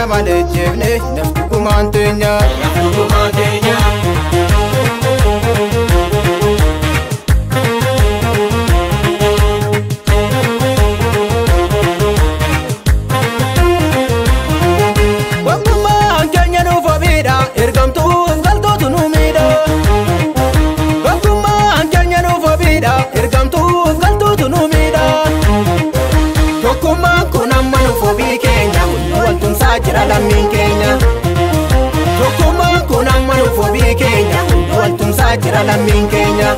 baafanna malee jeefne naftu gumaan teenya. Naftu gumaan teenya. Tokkummaan keenya nuuf ofiidha ergamtuuf galtootu nu miidha. Tokkummaan keenya nuuf ofiidha ergamtuuf galtootu nu miidha. Tokkummaan kun amma nuuf ofii keenya waltumsaa jira lammiin keenya. Tokkummaan kun amma nuuf ofii keenya waltumsaa jira lammiin keenya.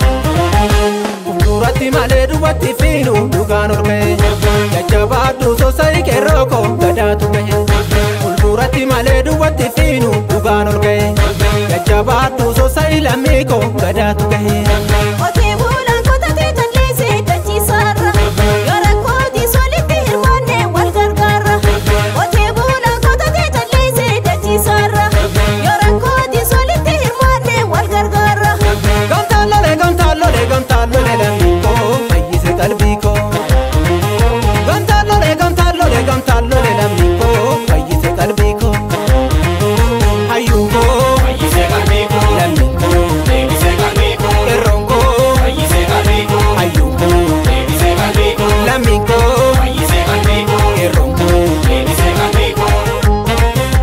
Fuulduratti malee duubatti fiinu dhugaan ol ka'e. Jajjabaadhu soosayii qeerroo koo gadaatu gahe. Fuulduratti malee duubatti fiinu dhugaan ol ka'e. Jajjabaadhu soosayii lammii koo gadaatu gahe. Qotee bulaan qotatee jallisee dachiisaarra. Yoo rakkootis walitti hirmaannee wal gargaarra. Qotee bulaan qotatee jallisee dachiisaarra. Yoo rakkootis walitti hirmaannee wal gargaarra. Gamtaan lolee gamtaan lolee gamtaan lolee lammii koo fayyise qalbii koo. Gamtaan lolee gamtaan lolee gamtaan lolee lammii koo fayyise qalbii koo. Hayyuun koo Fayyisee qalbii koo. lammiin koo Deebisee qalbii koo. qeerroon koo Fayyisee qalbii koo. hayyuun koo Deebisee qalbii koo. lammiin koo Fayyisee qalbii koo. qeerroon koo. Deebisee qalbii koo.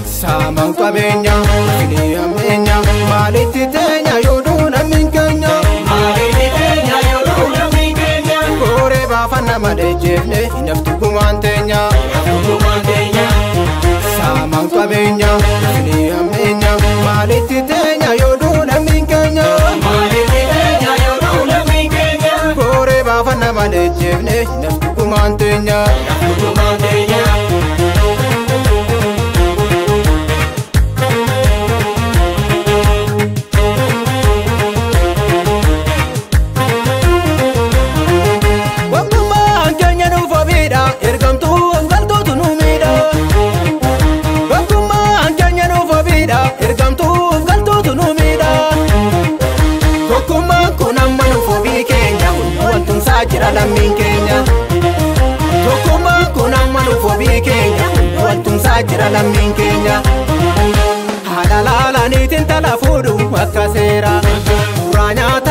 Saamaan qabeenya filii hammeenya maalitti teenya yoo duuna min keenya. Maalitti teenya yoo duuna min keenya. Kooree baafanna malee jeefne naftu gumaan teenya. Naftu gumaan teenya. Saamaan qabeenya filii hammeenya maalitti teenya yoo duuna min keenya. Maalitti teenya yoo duuna min keenya. Kooree baafanna malee jeefne naftu gumaan teenya. Naftu gumaan teenya. Tokkummaan keenya nuuf ofiidha ergamtuuf galtootu nu miidha. Tokkummaan keenya nuuf ofiidha ergamtuuf galtootu nu miidha. Tokkummaan kun amma nuuf ofii keenya waltumsaa jira lammiin keenya. Tokkummaan kun amma nuuf ofii keenya waltumsaa jira lammiin keenya. Haadha laalaniitiin tala fuudhu akka seera. Suuraa nyaata.